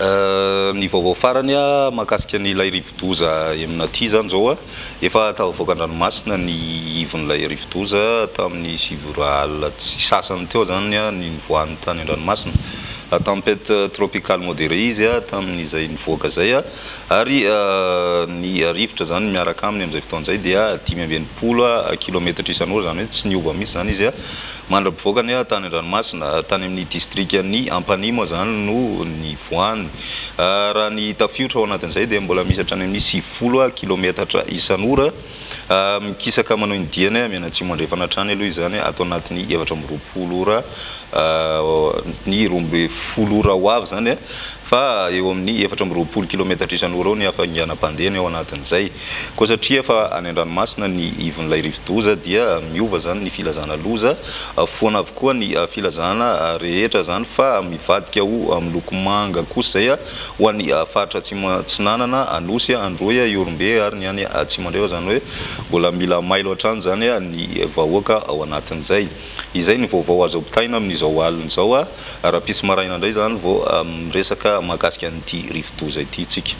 Ny vaovao farany mahakasika an'ilay rivodoza Emnati izany izao, efa tafavoaka an-dranomasina ny ivon'ilay rivodoza tamin'ny 9 ora alina sy sasany teo izany ny nivoahany tany an-dranomasina. Tempête tropicale modérée izy tamin'izay nivoaka izay ary ny rivotra izany miaraka aminy amin'izay fotoana izay dia 65 kilometatra isan'ora, izany hoe tsy niova mihitsy izany izy. Mandra-pivoakany tany an-dranomasina, tany amin'ny distrikan'i Ampanihy moa izany no nivoahany. Raha ny tafiotra ao anatin'izay dia mbola misy hatrany amin'ny 90 kilometatra isan'ora. Mikisaka manohy ny diany mianatsimo andrefana hatrany aloha izany ato anatin'ny 24 ora, ny 12 ora ho avy izany. Fa eo amin'ny 24 kilometatra isan'ora eo ny hafainganam-pandehany ao anatin'izay. Koa satria efa any an-dranomasina ny ivon'ilay rivodoza dia miova izany ny filazana loza. Foana avokoa ny filazana rehetra izany fa mivadika ho miloko manga kosa izay ho an'ny faritra atsimo atsinanana, Anosy, Androy, Ihorombe ary ny any atsimo andrefa. Izany hoe mbola mila mailo hatrany izany ny vahoaka ao anatin'izay. Izay ny vaovao azo ampitaina amin'izao alina izao. Rahampitso maraina indray izany vao miresaka mahakasika an'ity rivodoza ity isika.